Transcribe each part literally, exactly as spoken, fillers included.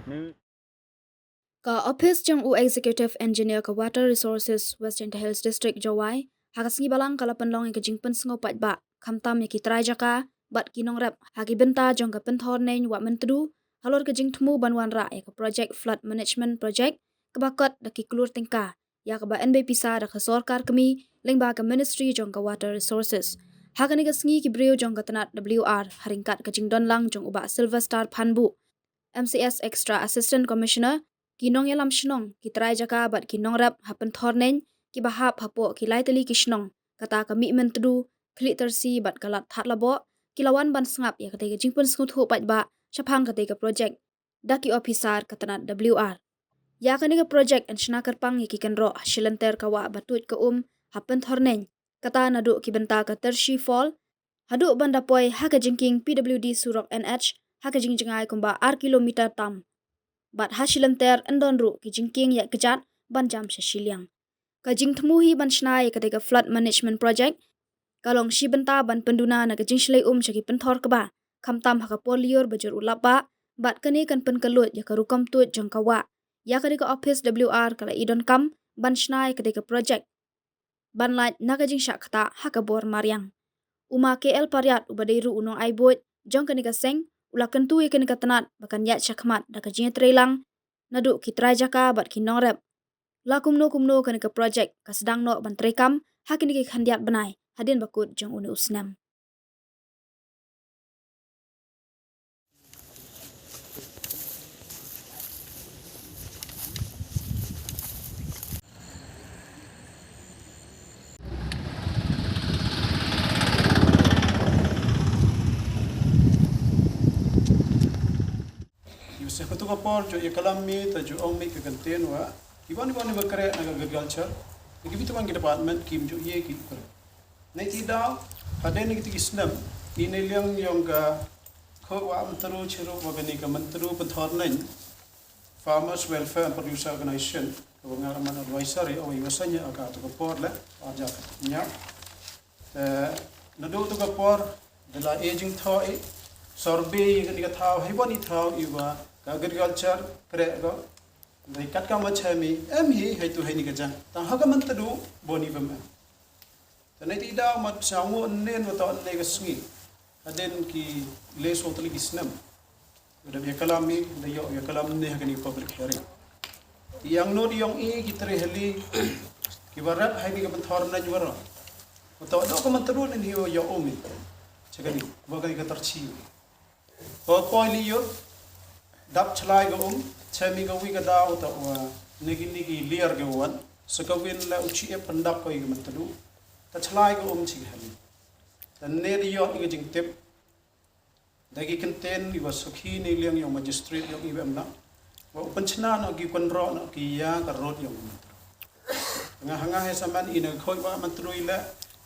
Ka ophis jong u Executive Engineer ka Water Resources West Jaintia Hills District, Jowai, ha ka sngi Balang ka la pynlong ïa ka jingpynsngew paidbah khamtam ïa ki trai jaka bad ki nongrep ha ki bynta jong ka pynthor neng wah myntdu halor ka jingthmu ban wanrah ïa ka projek Flood Management Project kaba kot da ki klur tyngka, ïa kaba yn bei pisa da ka sorkar kmie lyngba ka Ministry jong ka Water Resources. Ha kane ka sngi ki briew jong ka tnat W R, ha ryngkat ka jingdon lang jong u Bah Sylvester Phanbuh, M C S Extra Assistant Commissioner, ki nongïalam shnong, ki trai jaka bad ki nongrep ha pynthor neng kiba hap hapoh ki lai tylli ki shnong, kata ka Mihmyntdu, Khliehtyrsi bad ka Ladthadlaboh, ki la wan ban sngap ïa katei ka jingpynsngewthuh paidbah shaphang katei ka projek da ki ophisar ka tnat W R. Ïa kane ka projek yn shna kyrpang ïa ki kynroh ha shi lynter ka wah ba tuid ka um ha pynthor neng, kata naduh ki bynta ka Tyrshi Fall haduh ban da poi ha ka jingkieng P W D surok N H ha ka jingjngai kumba ar kilometer tam. Bad ha shi lynter yn don ruh ki jingkieng ïaid kjat ban jam sha shiliang. Ka jingthmu hi ban shna ïa katei ka Flood Management Project ka long shi bynta ban pynduna na ka jingshlei um sha ki pynthor kba, khamtam ha ka por lyiur ba jur u lapbah, bad kane kan pynkylluid ïa ka rukom tuid jong ka wah. Ïa katei ka ophis W R ka la i donkam ban shna ïa katei ka projek ban lait na ka jingshah ktah ha ka bor mariang. U Ma K L Pariat, uba dei ruh u nongai buit jong kane ka seng, u la kyntu ïa kane ka tnat ba kan ïaid shakhmat da ka jingïatreilang naduh ki trai jaka bad ki nongrep. La kumno kumno kane ka projek ka sdang noh ban treikam ha kine ki khyndiat bnai hadien ba kut jong une u snem. Ïa, sa katu ka por, ju ïa kalam mi, ta ju ong mi ka kyntien wa, ki wan, ki wan ba khreh na ka agriculture, na ki bit wan ki department, kim ju ïa ki khreh. Nai ti daw, hadien kiti ki snem, i ne liang yong ka, ko wa am tru chiru wa kani ka mentru pynthor neng, Farmers Welfare and Producer Organization, ka wa nga man advisor, o i wa sanya ka tu ka por le, aja nya. Eh, naduh tu ka por, da la e jingthoh i, survey i kani ka thaw, hei wan i thaw i wa, ka agriculture, khreh ko, dei kat ka ma chemi, em hi, hei tu hei ni ka jang. Tang ha ka mentru, boni bem em. Te nai ti daw mat sa ngu nen wa to ne ka sngi. Hadien ki le so tali ki snem. Wa da ïa kalam mi, da ïoh ïa kalam ne ha kani public hearing. Ïa ngno di yong i ki tre hali, ki wa rep ha kani ka pynthor neng waroh. Wa to do ka mentru ne hi wa ïoh umi. Cha kani, wa kani ka Tyrshi. Wa poi lyiur, dap chlai ka um, chemi ka wi ka daw ta wa, niki niki liar ka wan, sa ka win la u chief pyndap ko i ka mentru, ta chlai ka um chi ka hali. Ta ne di ïoh i ka jingtip, da ki kyntien i wa sukhi ne liang yong magistrate yong i wa em na, wa u pynchna na ki kynroh na ki ïa ka rot yong i mentru. Nga ha nga he saman i na khoi wa mentru i le,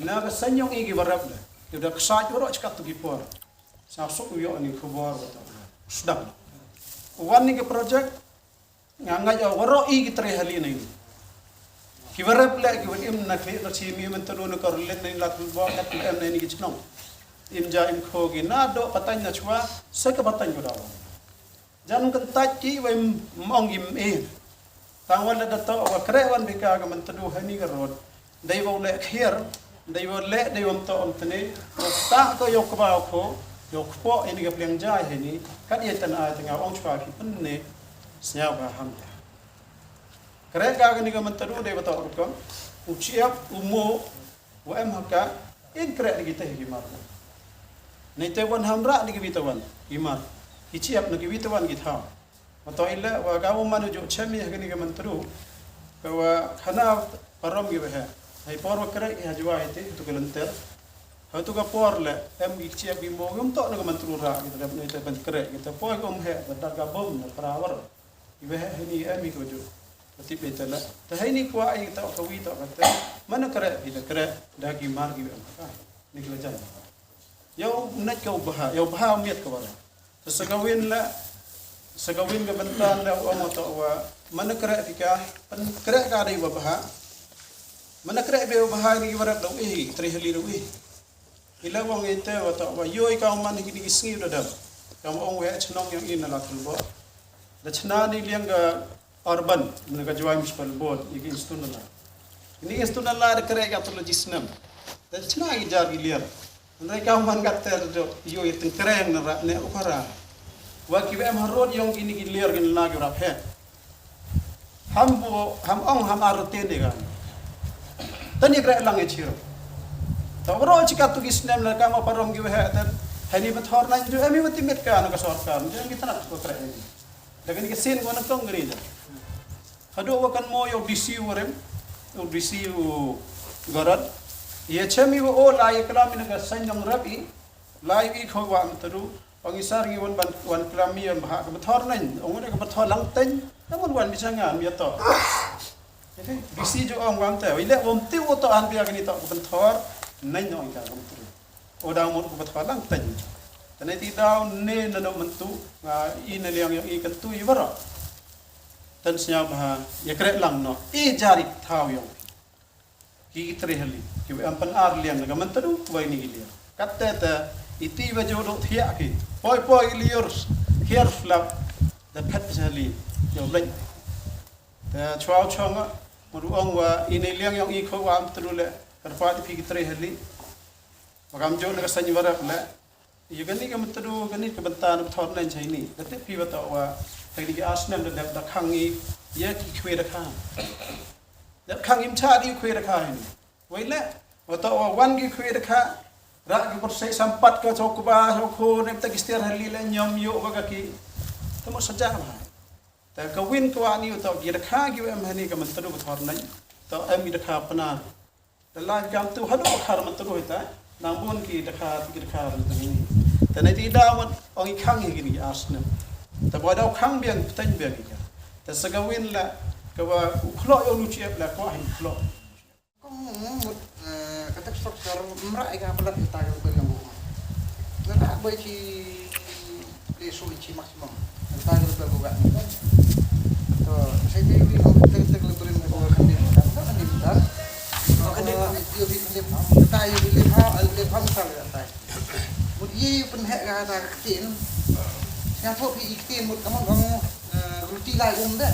na ka seng yong i ki wa rep le, ki da ksaj waroh chkat tu ki por. Sa suk u ïoh ni khubor wa ta. Sdang. Wan ni ka project, nga ngait ïa waroh i ki tre hali ni. Ki wa rep le ki wa im na kli na chi mi mentru na ka rlet ni la tu bo na kli em ni ki chnong. Im ja im kho ki na do patang na chwa, sa ka patang ko daw. Jan kan tat ki wa im mong im e. Tang wan la da to wa khreh wan bika ka mentru hani ka rot. Dei wa u leh khier, dei wa leh, dei wa mto am tene, wa ta ko yok ba ko, yok po ini ka pliang jai hani, kat ye tan ai tanga ong chwa ki pynne, sñiaw ka ham ta. Khreh ka kani ka mentru dei wa to rukom, u chiap, u mo, wa em haka, in khreh di kita hi ki mar. Nei te wan ham ra di ki bita wan, ki mar. Ki chiap na ki bita wan ki thaw. Mato ila wa ka wa manu ju chemi ha kani ka mentru. Ka wa khana parom ki wa he. Hai por wa khreh ki ha jua iti tu ka lenter. Ha tu ka por le em ki chia ki mo yum to na ka mentru ra ki ta dap ni ta ban khreh ki ta poi ka um he ta dar ka bom na para war. Ki wa he ni em ki wa ju. Ti pe ta la. Ta hai ni kwa ai ta ka wi ta ka ta. Mana khreh ki ta khreh da ki mar ki wa em ka. Ni ki la jan. Yow nat ka u baha, yow baha miat ka wara. Sa ka win la, sa ka win ka bynta la u ong to wa, mana khreh phi ka, pan khreh ka dei wa baha. Mana khreh be wa baha ni ki wara dau eh, tri hali dau eh. Ila wang ite wa to wa, yow ka man ki ni ki sngi da dam. Ka ong wa chnong yang in la thul bo. Da chna ni liang ka urban, na ka Jowai Municipal Board, ïa ki institution la. Ini institution la da kre ka tu la jisnem. Da chna ki jar ki liar. Nrai ka man ka ter jo, yo i teng kreng na ra, ne ukara. Wa ki em harot yong kini ki liar kin la ki rap he. Ham bu, ham ong, ham arute ne ka. Tani kre lang e chiro. Ta bro chika tu ki snem la ka ma parong ki he tan. Hani ba thor nan jo, em i ba timit ka na ka sorkar. Jo em ki tanat ko kre ni. Da kani ka sin ko na tong gari da. Hadu wa kan mo yo D C u rem, u D C u garat. Ye chemi wa o la ye klam ina ka sanyong rap i, la i kho wa mtadu, ong i sar ngi wan ban, wan klam mi wan bha ka bthor nain, ong ne ka bthor lang ten, namun wan bichanga mi to. Jadi, D C jo ong wan te, ile wam ti u to an bia kani to ka bthor nain ong ka ka mtadu. O dang mut ka bthor lang ten. Tane ti daw ne na no mentu, nga i na liang yang i kan tu i wara. Tan sñiaw bha, ya kreh lang no, i jari thaw yong. Ki tre hali, ki em pan ar liang na ka man tadu, wai ni ki liang. Kat te te, i ti wa jo do thiak ki. Poi poi i liur, hiar flap, da phet hali, yo leng. Te chwa chwa nga, muru ong wa, i ne liang yong i kho wa am tadu le, kar pa di pi ki tre hali. Wa kam jo na ka sani wara le, Yu kani ka mutdu kani ka bynta na bthor nain chai ni. Da tip phi ba to wa hei ni ki ar snem da dep da khang i ya ki khwe da kha. Dep khang im cha di khwe da kha hi ni. Wei le wa to wa wan ki khwe da kha. Ra ki por sei sampat ka chok ba chok ko ne ta ki stiar hali le nyom yo ba ka ki. Ta mo saja ma. Ta ka win ko ani to ki da kha ki em hani ka mutdu bthor nain. To em ki da kha pna. Da lai kam tu hanu khar ma tu hoi ta. Nang bun ki da khar ki da khar ma tu ni. Ta nei ti da wan ong i khang hi ki ni ar snem. Ta boi da khang biang pteng biang ki ka. Ta sa ka win la ka wa u khlo yo nu chiep la ko hin khlo. Kong mut ka tak structure mra i ka palat i ta ka bel ka bu. Na ta boi chi le so chi maximum. Ta ka bel ka bu. To sai te wi ko tak tak le brin ko kan di ta kan di ta. Ko kan di ta yo bi kan di ta yo bi le pha le pha sa le ta. Mut ye pen he ka ta ktien. Nga thok i ktien mut ka mon ong ruti lai um de.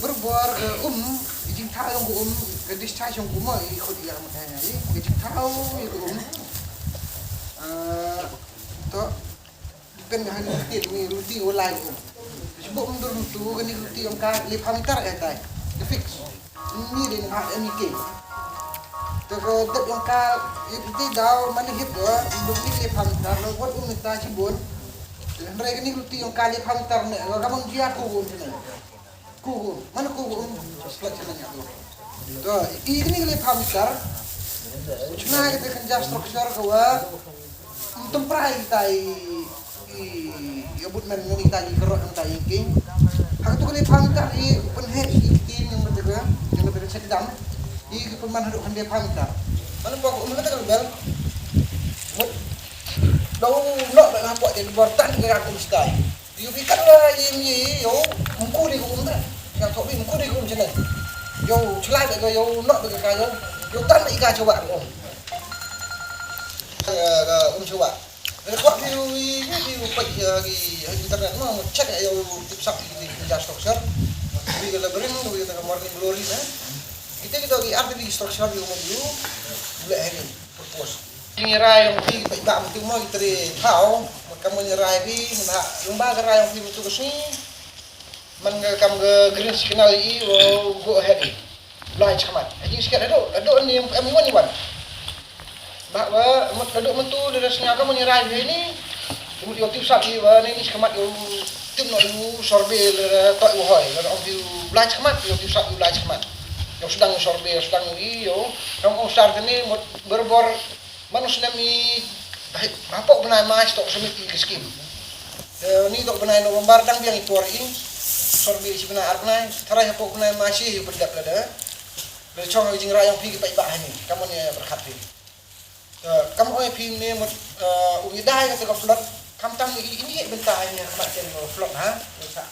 Berbor ke um jingtha ong um ke discharge ong um i khot ya mut he i jingtha i um. To Kan han ti ni ruti o lai ko. Sibuk mundur tu kan ni ruti ong ka le pha meter eh tai. Ke fix. Ni din ha ni ke. To ko dep ong ka i ti dau mani hit ko. Dum ni le pha meter lo wat um ta sibun. Hynrei kan ni ruti ong ka le pha meter ne ko ka mon jia ko um ne. Kuku, mana kuku? Slat sila nya tu. To, i kini kali paham sar. Chuna kita kan jas structure kawa. Temprai kita i i abut men ngani kita i kerot kita i king. Hak tu kali paham sar i pen he i king yang betul yang betul sedang. I peman haduk kan dia paham sar. Mana pokok mana tak bel. Mut. Dau nok nak ngapok dia bortan ke aku mesti. Yu ki kat la yim yi yo mku di kum da. Yang thok bi mku di kum chene. Yo chlai ba yo nok ba ka yo. Yo tan i ka chwa ko. Ka um chwa. Ka thok bi yu yi bi yu pa ya ki internet mo check yo tip sap ki ki jas tok sir. Bi ka la bring bi ka morning glory na. Kita kita di art di structure yo mo yu. Boleh hari. Purpose. Ngi rai ong phi ba ba mtu mo i tre thao, ka mo ngi rai phi na lung ba ka rai ong phi mtu ka sngi. Man ka kam ka green signal i wo go ahead i. Lai chamat. Aji sikat ado, ado ni em ni wan i wan. Ba ba mut ado mtu le sngi ka mo ngi rai phi ni. Mut yo tip sap i wa ni ni chamat yo tip no yo sorbe le to yo hoi. Ong phi lai chamat yo tip sap yo lai chamat. Yo sedang sorbe yo sedang i yo. Kam ong sar ni mut berbor Manu snem i hapok bnai March tok submit i ki skim. Ni tok bnai November dang biang i por i. Sorbi i bnai ar bnai. Tharai hapok bnai March i pdap lada. Le chong i jingra yang phi ki pai ba hani. Kamu ni berkat phi. Kamu oi phi ni mut u i dai ka flood. Kam tam i ini benta ini mat ken flood ha. Sa.